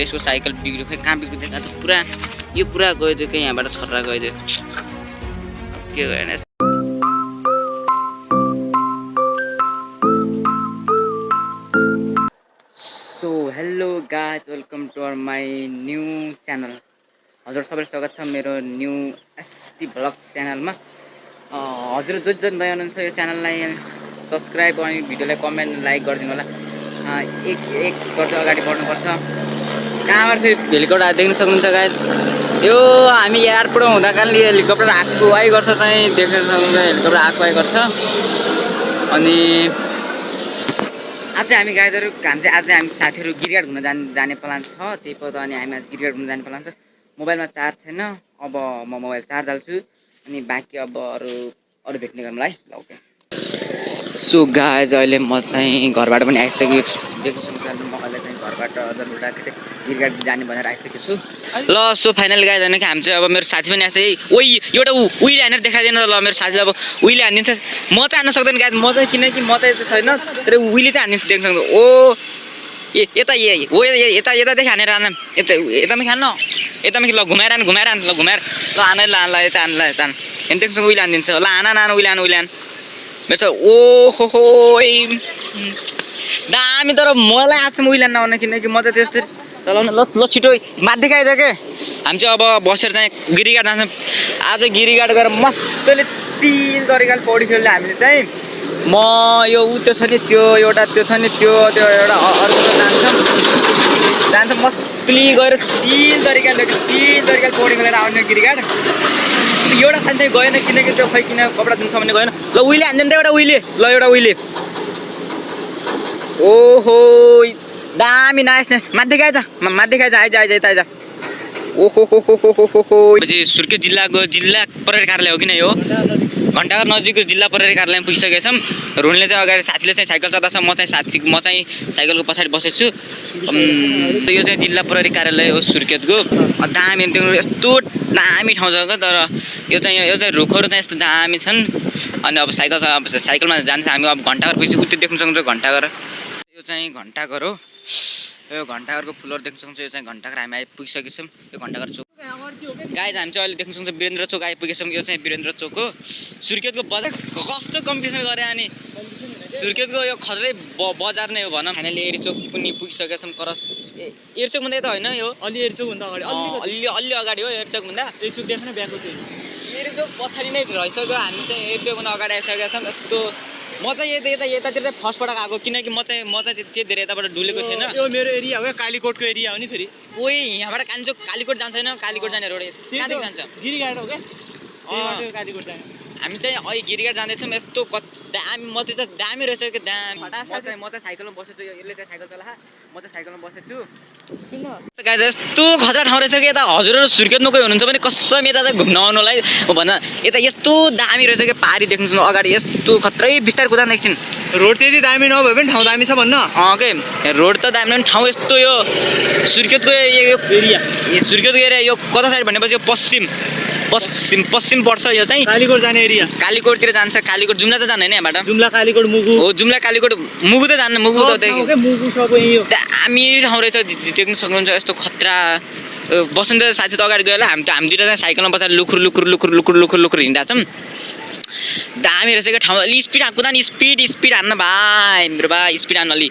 फेरि यसको साइकल बिग्रियो खै कहाँ बिग्रियो त पुरा यो पुरा गयो त्यो कहीँ यहाँबाट छर्रा गयो त्यो के गर्ने so hello guys welcome to our my new channel हजुर सबैलाई स्वागत छ मेरो न्यू एसटी भ्लग च्यानलमा हजुर जो नयाँ हुनुहुन्छ यो च्यानललाई सब्सक्राइब अनि भिडियोलाई कमेन्ट लाइक गरिदिनु होला एक एक गर्दै अगाडि बढ्नुपर्छ कहाँबाट फेरि हेलिकप्टर देख्न सक्नुहुन्छ गाइज यो हामी एयरपोर्टमा हुँदा कारणले हेलिकप्टर आएको आइ गर्छ चाहिँ देख्न सक्नुहुन्छ हेलिकप्टर आएको आइ गर्छ अनि आज हामी गाइजहरू आज हामी साथीहरू गिरगाड घुम्न जाने प्लान छ त्यही पद अनि हामी आज गिरगाड घुम्न जाने प्लान छ मोबाइलमा चार्ज छैन अब म मोबाइल चार्ज हाल्छु अनि बाँकी अब अरू भेट्ने गर्नुलाई ल ओके सो गाइज अहिले म चाहिँ घरबाट पनि आइसकेको छु देख्न सक्नुहुन्छ म अहिले चाहिँ घरबाट अझ लुटा गिरगाड जाने भनेर आइसकेको छु ल सो फाइनल गाइज होइन कि हामी चाहिँ अब मेरो साथी पनि आएछ ओइ एउटा उहिले हानेर देखाइदिएन ल मेरो साथीलाई अब उहिले हानिदिन्छ म चाहिँ हान्न सक्दैन गाइज म चाहिँ किनकि म चाहिँ छैन तर उहिले चाहिँ हानिदिन्छ देख्न सक्नु ओ यता यता यतादेखि हानेर आन यतामै खानु यतामै ल घुमाएर ल घुमाएर ल हान ल यता हान ल यता हेर्नु देख्न सक्नु उहिले हानिदिन्छ ल हान उहिले हान मेरो ओ हो दामी तर मलाई आजसम्म उहिले नआउने किनकि म त त्यस्तै चलाउन ल छिटो माथि खाइज के हामी चाहिँ अब बसेर चाहिँ गिरिघाट जान्छौँ आज गिरिघाट गएर मस्तले चिल गरेर पौडी खेल्ने हामीले चाहिँ म यो ऊ त्यो छ नि त्यो एउटा त्यो छ नि त्यो एउटा अर्को जान्छौँ मस्तली गएर चिल तरिकाले पौडी खेलेर आउने गिरिघाट एउटा सानो चाहिँ गएन किनकि त्यो खै किन कपडा दिन्छ भने गएन ल उहिले हान्दैन त एउटा उहिले ओहो दामी नाइस माथि खाइ आइज आइज ओहो सुर्खेत जिल्लाको जिल्ला प्रहरी कार्यालय हो किन यो घण्टाघर नजिकको जिल्ला प्रहरी कार्यालयमा पुगिसकेका छौँ रुनले चाहिँ अगाडि साथीले चाहिँ साइकल चलाउँछ म चाहिँ साइकलको पछाडि बसेको छु यो चाहिँ जिल्ला प्रहरी कार्यालय हो सुर्खेतको दामी यस्तो दामी ठाउँ छ तर यो चाहिँ रुखहरू चाहिँ यस्तो दामी छन् अनि अब साइकलमा जान्छ हामी अब घण्टाघर पुगिसक्यो उति देख्न सक्नुहुन्छ घण्टाघर यो चाहिँ घण्टाघर हो यो घण्टाघरको फुलहरू देख्न सक्नुहुन्छ यो चाहिँ घण्टाघर हामी आइपुगिसकेको छौँ यो घण्टाघर चोक गाइज हामी चाहिँ अहिले देख्न सक्छौँ वीरेन्द्र चोक आइपुगेको छौँ यो चाहिँ वीरेन्द्र चोक हो सुर्खेतको बजार कस्तो कम्पिटिसन गरे अनि सुर्खेतको यो खत्रै बजार नै हो भनौँ फाइनली एरिचोक पनि पुगिसकेका छौँ क्रस एरिचोक भन्दा त होइन यो अलि एरिचोक भन्दा अगाडि अलि अगाडि हो एरिचोक भन्दा एरिचोक देख्न ब्याएको थियो एरिचोक पछाडि नै रहिसक्यो हामी चाहिँ एरिचोक भन्दा अगाडि आइसकेका छौँ यस्तो म चाहिँ यतातिर चाहिँ फर्स्ट पटक आएको किनकि म चाहिँ त्यति धेरै यताबाट डुलेको थिएन यो मेरो एरिया हो कालीकोटको एरिया हो नि फेरि ओइ यहाँबाट कालीकोट जान्छ होइन कालीकोट जाने रोड कहाँदेखि जान्छ गिरिघाट हो क्या कालीकोट जाने हामी चाहिँ अहिले गिरिघाट जाँदैछौँ यस्तो दामी म चाहिँ दामी रहेछ कि दामी म चाहिँ साइकलमा बसेको छु यसले चाहिँ साइकल चला म चाहिँ साइकलमा बसेको छु गाइज यस्तो खतरा ठाउँ रहेछ कि यता हजुरहरू सुर्खेतमा कोही हुनुहुन्छ भने कसम यता चाहिँ घुम्न आउनुलाई भन यता यस्तो दामी रहेछ कि पारी देख्नु छ अगाडि यस्तो खत्रै बिस्तारै कुदान एकछिन रोड त्यति दामी नभए पनि ठाउँ दामी छ भन्न के रोड त दामी पनि ठाउँ यस्तो यो सुर्खेतको एरिया यो कता साइड भनेपछि यो पश्चिम पर्छ यो चाहिँ कालीकोट जाने एरिया कालीकोटतिर जान्छ कालीकोट जुम्ला त जाने होइन यहाँबाट जुम्ला कालीकोट मुगु हो जुम्ला कालीकोट मुगु त जान्न मुगु त दामी ठाउँ रहेछ देख्न सक्नुहुन्छ यस्तो खतरा बसन्त साथी त अगाडि गयो होला हामीतिर चाहिँ साइकलमा बसेर लुखुर हिँडिरहेको छौँ दामी रहेछ क्या ठाउँ अलि स्पिड कुदान स्पिड हान्न भाइ मेरो भाइ स्पिड हान्न अलि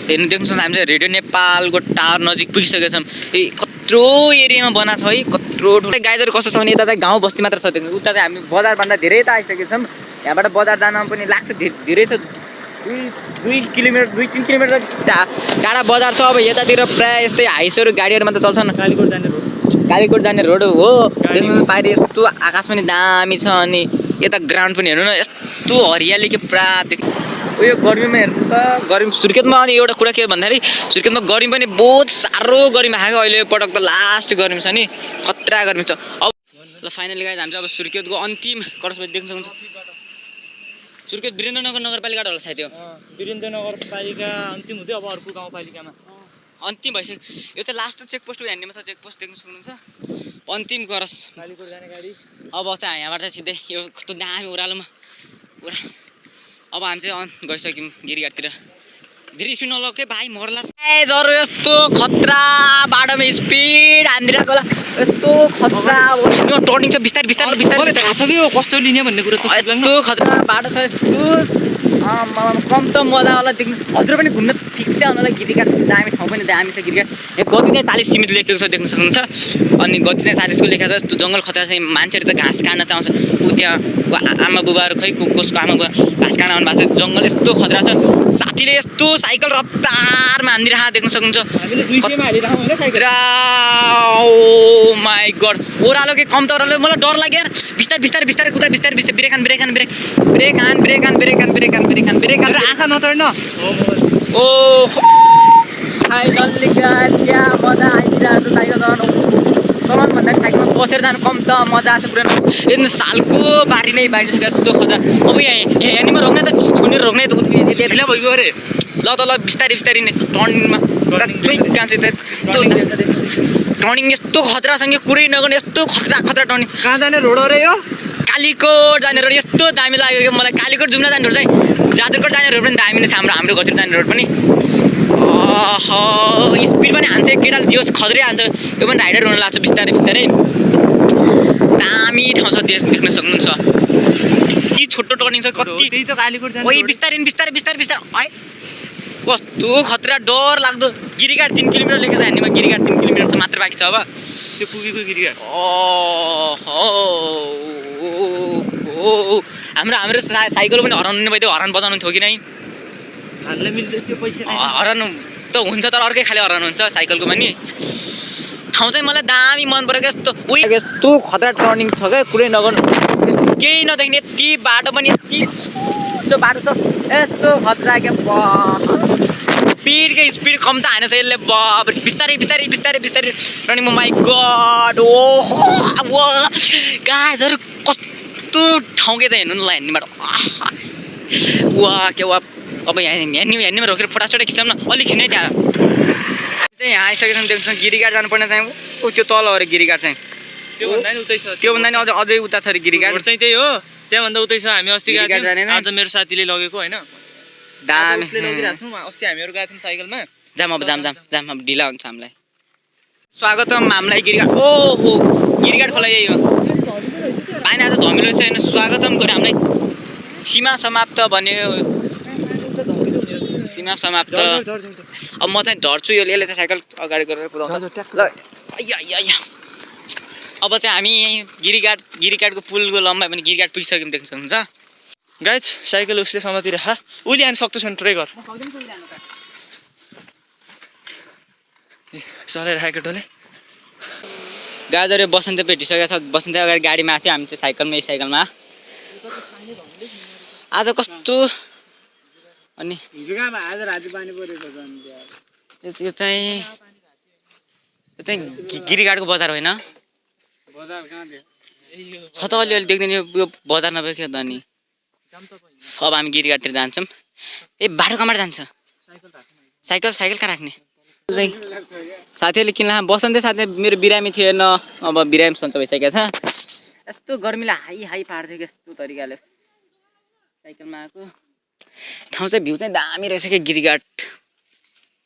हेर्नु देख्नु सक्छ हामी चाहिँ रेडियो नेपालको टावर नजिक पुगिसकेका छौँ कत्रो एरियामा बनाएको छ है कत्रो गाइजहरू कस्तो छ भने यता चाहिँ गाउँ बस्ती मात्र छ देख्नु उता चाहिँ हामी बजारभन्दा धेरै त आइसकेका छौँ यहाँबाट बजार जान पनि लाग्छ धेरै छ 2-3 किलोमिटर टाढा बजार छ अब यतातिर प्रायः यस्तै हाइसहरू गाडीहरू मात्र चल्छन् कालीकोट जाने रोड हो देख्नु बाहिर यस्तो आकाश पनि दामी छ अनि यता ग्राउन्ड पनि हेर्नु न यस्तो हरियाली के पुरा उयो गर्मीमा हेर्नु त गर्मी सुर्खेतमा अनि एउटा कुरा के भन्दाखेरि सुर्खेतमा गर्मी पनि बहुत साह्रो गर्मी आएको अहिले पटक त लास्ट गर्मी छ नि खतरा गर्मी छ अब ल फाइनली गाइज हामी चाहिँ अब सुर्खेतको अन्तिम क्रसमा देख्न सक्नुहुन्छ सुर्खेत वीरेन्द्रनगर नगरपालिका होला सायद यो वीरेन्द्रनगरपालिका अन्तिम हुँदै अब अर्को गाउँपालिकामा अन्तिम भइसक्यो यो चाहिँ लास्ट चेकपोस्ट हेर्नेमा छ चेकपोस्ट देख्न सक्नुहुन्छ अन्तिम क्रस कालीकोट जाने गाडी अब चाहिँ यहाँबाट चाहिँ सिधै यो कस्तो दामी ओह्रालोमा अब हामी चाहिँ गइसक्यौँ गिरिघाटतिर धेरै स्पिड नलग के भाइ मर्ला ए जरो यस्तो खतरा बाटोमा स्पिड हान्दिरहेको होला यस्तो खतरा यो टर्निङ छ बिस्तारै बिस्तारै बिस्तारै थाहा छ कि यो कस्तो लिने भन्ने कुरा त यस्तो खतरा बाटो छ यस्तो कम त मजा होला देख्नु हजुर पनि घुम्न फिक्सै आउनलाई गिरिघाट दामी ठाउँ पनि दामी छ गिरिघाट गति चाहिँ 40 सीमित लेखेको छ देख्न सक्नुहुन्छ अनि गति चाहिँ 40 को लेखेको छ यस्तो जङ्गल खतरा चाहिँ मान्छेहरू त घाँस काट्न त आउँछ ऊ त्यहाँ आमा बुबाहरू खै कसको आमा बुबा घाँस काट्न आउनु भएको छ जङ्गल यस्तो खतरा छ साथीले यस्तो साइकल रफ्तारमा हान्दिरहेको देख्न सक्नुहुन्छ हामीले 200 मा हालिराखौँ हैन साइकल ओ माय गॉड ओह्रालो के कम त ओह्रालो मलाई डर लाग्यो बिस्तारै बिस्तारै बिस्तारै कुदा बिस्तारै बिस्तारै ब्रेक हान ब्रेक हान ब्रेक ब्रेक हान ब्रेक हान ब्रेक हान ब्रेक हान ब्रेक हान ब्रेक हान आँखा नतर्न ओ साइकलले क्या मजा आइदिरहेको छ साइकल चलाउनु भन्दा साइकलमा बसेर जानु कम त मजा आएको पुरा एकदम सालको बारी नै बारिसक्यो यस्तो खतरा अब यहाँनिर रोक्ने त छोडेर रोक्ने त ढिला भइगयो अरे ल त ल बिस्तारै बिस्तारै नै टर्निङमा टर्निङ यस्तो खतरासँग कुरै नगर्ने यस्तो खतरा खतरा टर्निङ कहाँ जाने रोड हो रे यो कालीकोट जाने रोड यस्तो दामी लाग्यो कि मलाई कालीकोट जुम्ला जाने रोड चाहिँ जादुकोट जाने रोड पनि दामी नै छ हाम्रो घरतिर जाने रोड पनि स्पिड पनि हान्छ केटाले दियोस् खद्रै हान्छ यो पनि राइडर हुन लाग्छ बिस्तारै बिस्तारै दामी ठाउँ छ देख्न सक्नुहुन्छ कि छोटो टर्निङ छ कति त्यही त कालीकोट जाने ओइ बिस्तारै बिस्तारै बिस्तारै बिस्तारै है कस्तो खतरा डर लाग्दो गिरिघाट 3 किलोमिटर लेखेको छ हान्नेमा गिरिघाट 3 किलोमिटर त मात्र बाँकी छ अब त्यो पुगेको गिरिघाट हाम्रो साइकल पनि हराउनु भइदियो हरान बजाउनु थियो कि नै हाल्न मिल्दैछ यो पैसा हराउनु त हुन्छ तर अर्कै खाले हराउनु हुन्छ साइकलको पनि ठाउँ चाहिँ मलाई दामी मन परेको यस्तो खतरा टर्निङ छ क्या कुरै नगर्नु केही नदेख्ने यति बाटो पनि यति छोटो बाटो छ यस्तो खतरा क्या स्पिड कम त हानेछ यसले बिस्तारै बिस्तारै बिस्तारै बिस्तारै टर्निङ माई गड ओहो गाइजहरू कस्तो ठाउँ के त हेर्नु न हेर्नेबाट वा के वा अब हेर्नेमा रोकेर फटाफट खिचाउँ न अलिक खिच्नै त्यहाँ चाहिँ यहाँ आइसकेको देख्छ गिरिघाट जानुपर्ने चाहिँ ऊ त्यो तल अरे गिरिघाट चाहिँ त्योभन्दा नि उतै छ त्योभन्दा नि अझै उता छ अरे गिरिघाट चाहिँ त्यही हो त्यहाँभन्दा उतै छ हामी अस्ति गएको थियौँ आज मेरो साथीले लगेको होइन दामी लगिरहेको छौँ अस्ति हामीहरू गएको थियौँ साइकलमा जाम अब जाम अब ढिला हुन्छ हामीलाई स्वागतम हामीलाई गिरिघाट ओहो गिरिघाट खोला यही हो पानी आज धमिलो छैन स्वागतम गऱ्यो हामीलाई सीमा समाप्त भन्यो सीमा समाप्त अब म चाहिँ धर्छु यसले चाहिँ साइकल अगाडि गरेर कुदाउँछ ल अब चाहिँ हामी गिरिघाटको पुलको लम्बाइ पनि गिरिघाट पुगिसक्यौँ देख्न सक्नुहुन्छ गाइज साइकल उसले समातिर उसले हान सक्छ ट्राई गर चलाइराखेको टोले गाजर बसन्त भेटिसकेको छ बसन्त अगाडि गाडीमा आएको थियो हामी चाहिँ साइकलमा यही साइकलमा आज कस्तो अनि यो चाहिँ गिरिघाटको बजार होइन छ त अलिअलि देख्दैन यो बजार नभएको त नि अब हामी गिरिघाटतिर जान्छौँ ए बाटो कहाँबाट जान्छ साइकल कहाँ राख्ने साथीहरूले किन बसन्ते साथी मेरो बिरामी थिएन अब बिरामी सन्चो भइसकेको छ यस्तो गर्मीले हाई पार्थ्यो कि यस्तो तरिकाले साइकलमा आएको ठाउँ चाहिँ भ्यू चाहिँ दामी रहेछ क्या गिरिघाट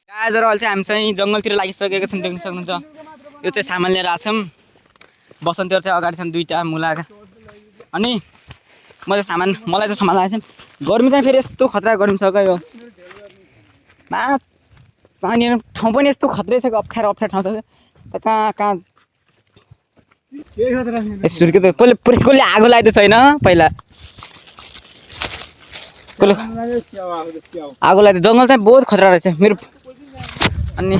गाजर अहिले चाहिँ हामी चाहिँ जङ्गलतिर लागिसकेको छौँ देख्न सक्नुहुन्छ यो चाहिँ सामान लिएर आएको छौँ बसन्तीहरू चाहिँ अगाडि छन् दुईवटा मुलाका अनि मलाई चाहिँ सामान लागेको छ गर्मी चाहिँ फेरि यस्तो खतरा गर्मी छ क्या यो पानी ठाउँ पनि यस्तो खत्रै छ कि अप्ठ्यारो ठाउँ छ कहाँ सुर्के त कसले आगो लगाइदिएको छैन पहिला आगो लगाइदियो जङ्गल चाहिँ बहुत खतरा रहेछ मेरो अनि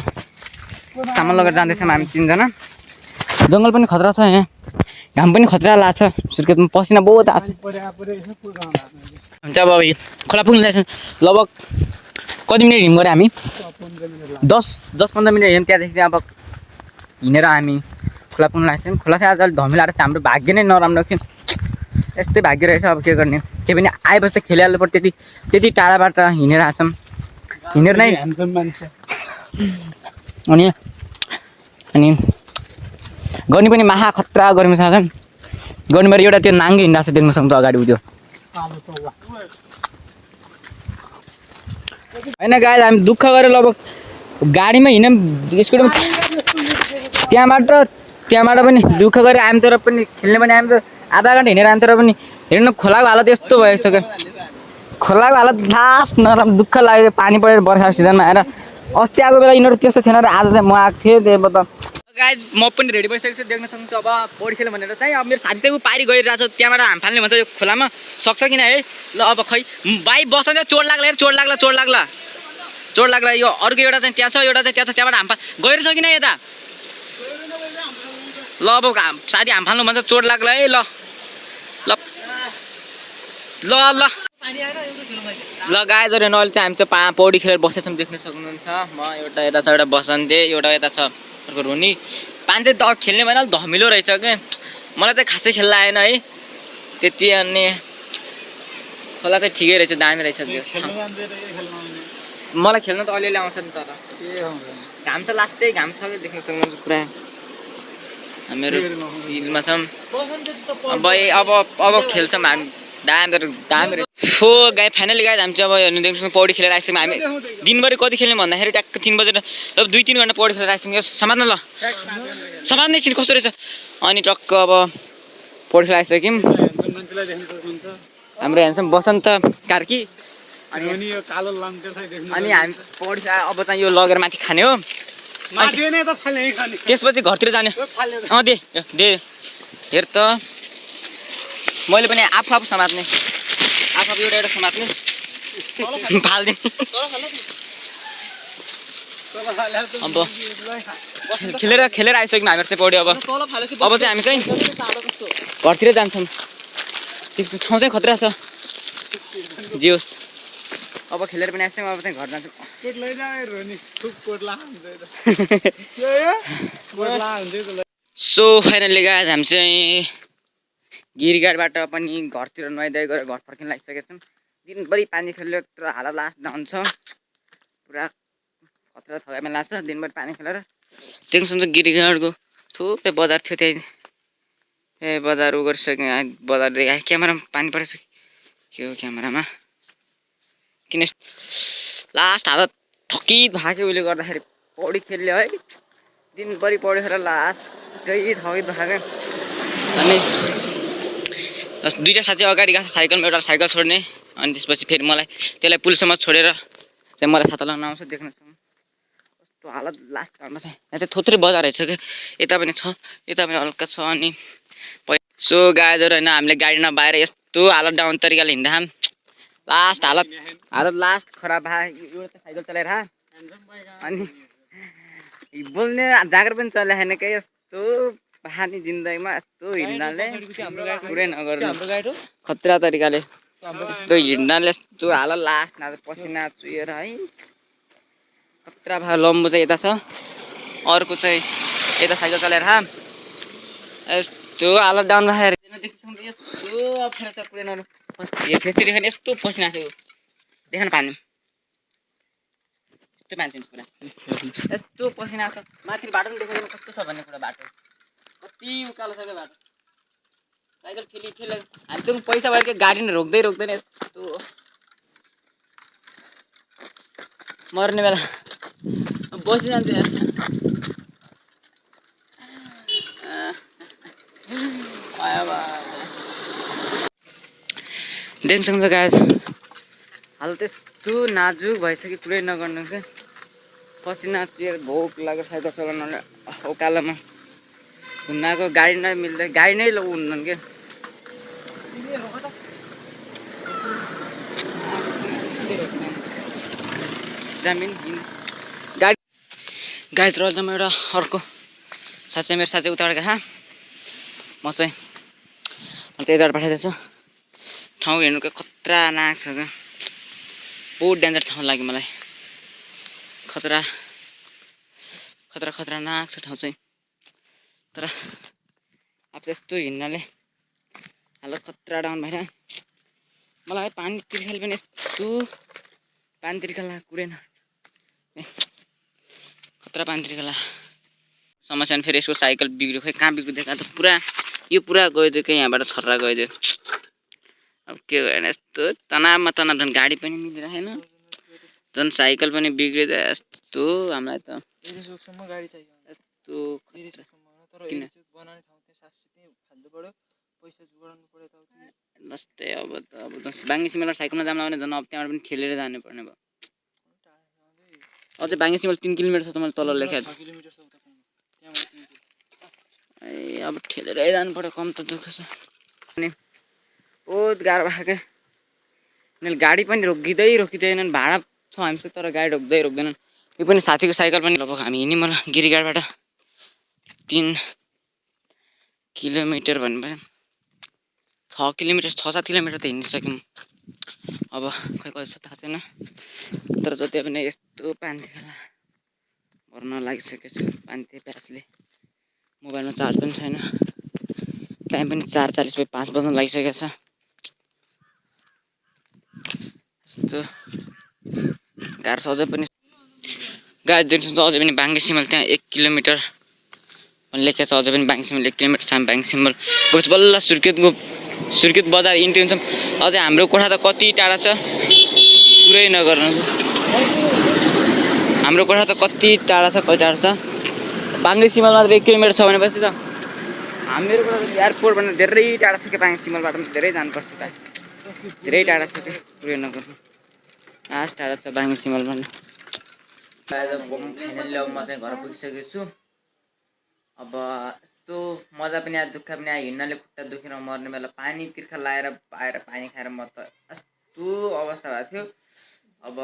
सामान लगेर जाँदैछौँ हामी 3 जना जङ्गल पनि खतरा छ यहाँ घाम पनि खतरा लाग्छ सुर्खेतमा पसिना बहुत आएको हुन्छ अब खोला पुग्नु लगभग कति मिनट हिँड्नु गऱ्यो हामी 10-15 मिनट हिँड्यौँ त्यहाँदेखि अब हिँडेर हामी खोला पुग्नु लाग्छौँ खोला चाहिँ आज अलिक धमिलो आएर हाम्रो भाग्य नै नराम्रो थियो यस्तै भाग्य रहेछ अब के गर्ने त्यही पनि आएपछि त खेलिहाल्नु पर्छ त्यति टाढाबाट हिँडेर आछौँ हिँडेर नै अनि गर्मी पनि महा खतरा गर्मी छ गर्मीबाट एउटा त्यो नाङ्गे हिँडिरहेको छ देख्न सक्छ अगाडि त्यो होइन गाइज हामी दुःख गरेर अब गाडीमा हिँड्यौँ स्कुटीमा त्यहाँबाट पनि दुःख गरेर आयौँ तर पनि खेल्ने पनि आयौँ त आधा घन्टा हिँडेर आयौँ तर पनि हेर्नु खोलाको हालत यस्तो भएको छ क्या खोलाको हालत लास्ट नराम्रो दुःख लाग्यो पानी परेर बर्खा सिजनमा आएर अस्ति आएको बेला यिनीहरू त्यस्तो थिएन र आज चाहिँ म आएको थिएँ त्यही त गाइज म पनि रेडी भइसकेको छु देख्न सक्नुहुन्छ अब पौडी खेल्नु भनेर चाहिँ अब मेरो साथी चाहिँ ऊ पारी गइरहेको छ त्यहाँबाट हाम फाल्ने भन्छ यो खोलामा सक्छ किन है ल अब खै भाइ बस्छ चोट लाग्ला हेर चोट लाग्ला यो अर्को एउटा चाहिँ त्यहाँ छ एउटा चाहिँ त्यहाँ छ त्यहाँबाट हाम गइरहेछ किन यता ल अब साथी हाम फाल्नु भन्छ चोट लाग्ला है ल ल ल ल ल गाइजहरू अहिले चाहिँ हामी चाहिँ पौडी खेलेर बसेछौँ देख्न सक्नुहुन्छ म एउटा यता छ एउटा बसन्ते एउटा यता छ अर्को रोनी पानी चाहिँ खेल्ने भएन धमिलो रहेछ क्या मलाई चाहिँ खासै खेल्न आएन है त्यति अनि खोला चाहिँ ठिकै रहेछ दामी रहेछ मलाई खेल्न त अलिअलि आउँछ नि तर घाम छ लास्टै घाम छ कि देख्न सक्नुहुन्छ पुरा हामीहरू सिलमा छौँ अब खेल्छौँ हामी दामी रहेछ हो गाई फाइनली गाई हामी चाहिँ अब हेर्नु देख्छौँ पौडी खेलेर आइसक्यौँ हामी दिनभरि कति खेल्यौँ भन्दाखेरि ट्याक्क 3 बजेर अब 2-3 घन्टा पौडी खेलेर आइसक्यौँ समात्न ल समात्नै छिन् कस्तो रहेछ अनि टक्क अब पौडी खेलेर आइसक्यौँ हाम्रो ह्यान्डसम बसन्त कार्की अनि हामी पौडी अब चाहिँ यो लगेर माथि खाने हो त्यसपछि घरतिर जाने दे हेर त मैले पनि आफू समात्ने आफू एउटा समात्ने फाल्दिने अब खेलेर आइसक्यौँ हामीहरू चाहिँ पौडी अब चाहिँ हामी चाहिँ घरतिर जान्छौँ त्यो ठाउँ चाहिँ खतरा छ जे होस् अब खेलेर पनि आइसक्यौँ अब चाहिँ घर जान्छौँ सो फाइनली गाइज हामी चाहिँ गिरगाडबाट पनि घरतिर नुहाइधुवाइ गरेर घर फर्किन लागिसकेका छौँ दिनभरि पानी खेल्यो तर हालत लास्ट डाउन छ पुरा खतरा थगाइमा लाग्छ दिनभरि पानी खेलेर त्यहाँदेखि सुन्छ गिरगाडको थुप्रै बजार थियो त्यही बजार उ गरिसक्यो बजारदेखि क्यामेरामा पानी परेछ के हो क्यामेरामा किन लास्ट हालत थकित भएको उहिले गर्दाखेरि पौडी खेल्यो है दिनभरि पौडी खेलेर लास्ट त्यही थकित भएको अनि दुईवटा साथी अगाडि गएको साइकलमा एउटा साइकल छोड्ने अनि त्यसपछि फेरि मलाई त्यसलाई पुलसम्म छोडेर चाहिँ मलाई साता लगाउन आउँछ देख्न सक्नु कस्तो हालत लास्ट घरमा चाहिँ यहाँ चाहिँ थोत्रै बजार रहेछ क्या यता पनि छ यता पनि हल्का छ अनि सो गाइजहरू होइन हामीले गाडी नपाएर यस्तो हालत डाउन तरिकाले हिँड्दा लास्ट हालत लास्ट खराब भयो एउटा साइकल चलाएर अनि बोल्ने जाँगर पनि चलाएको छैन क्या यस्तो पानी जिन्दगीमा यस्तो हिँड्नाले पुरै नगर्नु खतरा तरिकाले यस्तो हिँड्नाले यस्तो हालत लास्ट पसिना चुहेर है खतरा भयो लम्बो चाहिँ यता छ अर्को चाहिँ यता साइकल चलाएर यस्तो हालत डाउन भएर यस्तो अप्ठ्यारो त पुरै नगर्नु फेसतिर देख्ने यस्तो पसिना थियो देख्न पानी यस्तो मान्छे पुरा यस्तो पसिना छ माथि बाटो पनि देखाउँदैन कस्तो छ भन्ने कुरा बाटो कति उकालो छ क्या बाटो साइकल खेली हामीसँग पैसा भयो क्या गाडी नै रोक्दैन यस्तो मर्ने बेला बसिजान्छ देख्न सक्छ गाइस हालत यस्तो नाजुक भइसक्यो पुरै नगर्नु क्या पसिना चुहेर भोक लाग्यो साइकल चलाउनले उकालोमा हुन्नाको गाडी नै मिल्दैन गाडी नै हुन्न क्या गाडी गाइस र एउटा अर्को साथी मेरो साथी उताबाट गएको म चाहिँ यताबाट पठाइदिएछु ठाउँ हेर्नुको खतरा नाक छ क्या बहुत डेन्जर ठाउँ लाग्यो मलाई खतरा नाक छ ठाउँ चाहिँ तर अब यस्तो हिँड्नाले हालत खतरा डाउन भएर मलाई पानी तिर्खाले पनि यस्तो पानी तिर्खाला कुरेन खतरा पानी तिर्खाला समस्या फेरि यसको साइकल बिग्रियो खै कहाँ बिग्रियो देखा त पुरा यो पुरा गइदियो क्या यहाँबाट छर्रा गइदियो अब के गर्ने यस्तो तनावमा तनाव झन् गाडी पनि मिलिरहेन झन् साइकल पनि बिग्रिँदा यस्तो हामीलाई त एरिसोकसम्म गाडी चाहियो यस्तो एरिसोकसम्म तर किन? एरिसोक बनाउने ठाउँ त्यहाँ साँच्चै त्यही फाल्दो पऱ्यो पैसा जोगाउनु पऱ्यो यताउति जस्तै अब बाङ्गी सिमल साइकलमा जाँदा भने झन् अब त्यहाँबाट पनि ठेलेर जानुपर्ने भयो अझै बाङ्गी सिमल 3 किलोमिटर छ त मैले तल लेखाएको 6 किलोमिटर छ उता पुग्नु त्यहाँबाट 3 किलो ए अब ठेलेरै जानु पर्यो कम त दुःख छ अनि बहुत गाह्रो भएको यिनीहरूले गाडी पनि रोकिँदैनन् भाडा छ हामीसँग तर गाडी रोक्दैनन् यो पनि साथीको साइकल पनि लगभग हामी हिँड्यौँ मलाई गिरिगाडबाट 3 किलोमिटर भन्नुभयो 6 किलोमिटर 6-7 किलोमिटर त हिँडिसक्यौँ अब खै कति छ थाहा छैन तर जति पनि यस्तो पानी भर्न लागिसकेको छु पानी प्यासले मोबाइलमा चार्ज पनि छैन टाइम पनि 4:40 भयो 5 बज्न लागिसकेको छ यस्तो गाह्रो छ अझै पनि गाडी देख्नुहुन्छ अझै पनि बाङ्गे सिमल त्यहाँ 1 किलोमिटर लेखेको छ अझै पनि बाङ्गे सिमल 1 किलोमिटर छ बाङ्गे सिमल गएपछि बल्ल सुर्खेत बजार इन्ट्री हुन्छौँ अझै हाम्रो कोठा त कति टाढा छ पुरै नगर्नु हाम्रो कोठा त कति टाढा छ बाङ्गे सिमलमा त 1 किलोमिटर छ भनेपछि त हाम्रो कोठा त एयरपोर्ट भन्दा धेरै टाढा छ कि बाङ्गे सिमलबाट पनि धेरै जानुपर्छ त धेरै टाढा छ कि पुरै नगर्नु लास्ट टाढा छ बाङ्गे सिमलबाट फाइनल्ली अब म चाहिँ घर पुगिसकेको छु अब यस्तो मजा पनि आयो दुःख पनि आयो हिँड्नाले खुट्टा दुखेर मर्ने बेला पानी तिर्खा लाएर आएर पानी खाएर म त यस्तो अवस्था भएको थियो अब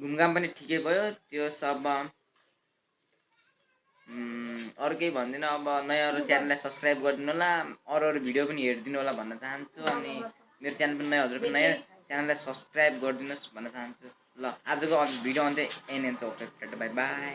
घुमघाम पनि ठिकै भयो त्यो सब अरू केही भन्दिनँ अब नयाँ च्यानललाई सब्सक्राइब गरिदिनु होला अरू भिडियो पनि हेरिदिनु होला भन्न चाहन्छु अनि मेरो च्यानल पनि नयाँ हजुर पनि नयाँ च्यानललाई सब्सक्राइब गरिदिनुहोस् भन्न चाहन्छु ल आजको भिडियो अन्त्य यही नै हुन्छ ओके बाई बाई